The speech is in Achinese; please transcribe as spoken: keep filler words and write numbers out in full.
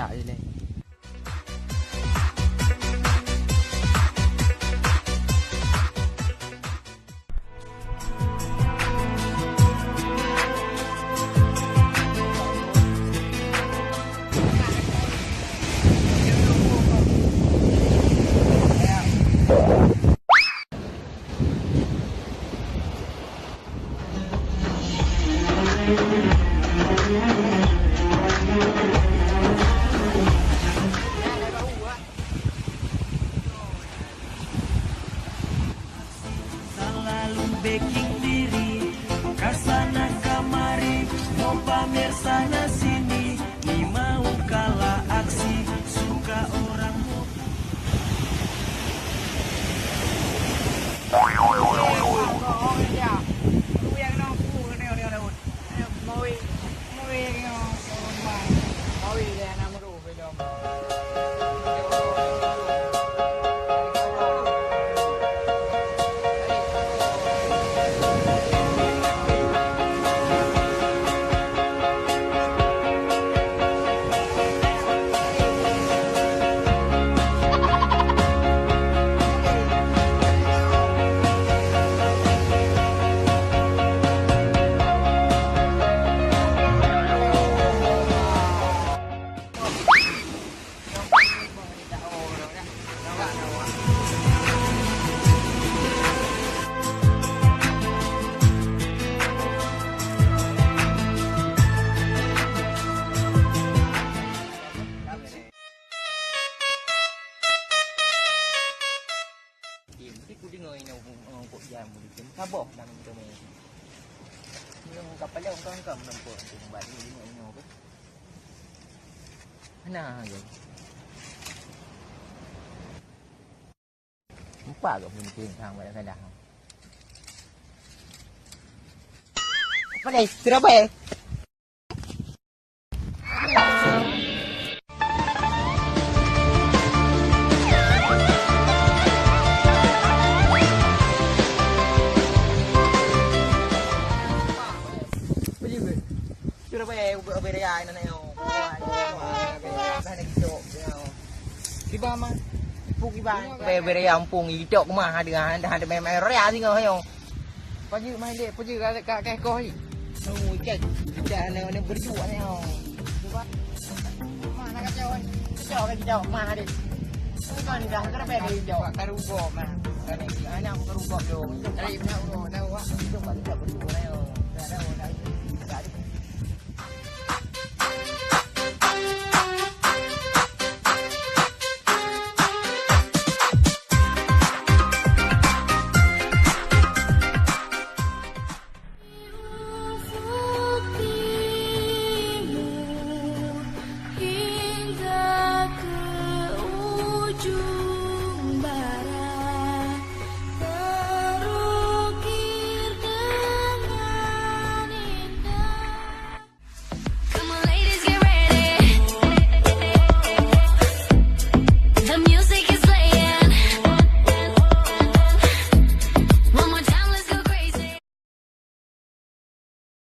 Tak je ni. Salalu beking diri, kasana kamari, mau pamer sana sini, ni mau kalah aksi, suka orang mau. Mesti ku deungo inoe, oh, kok jam meulitem saboh lam teumé. Inoe kapal lé ongkong-ongkong nampak tu bak ni, inoe, inoe ke? Mana ke? Empat ke mungkin hang banyak salah. Apa ni? Surabaya. Kiba ma? Pu kiba. Bere ampung idok mah ada ada main-main ria singoh yo. Pajik main dek, pajik ka ka koh ni. Oh, ikan. Ikan ni ni berjuak ni. Cuba. Mana kacau? Kacau lagi jauh mana dek? Bukan dah kerbe lagi jauh. Karu go mah. Anak aku karu go yo. Cari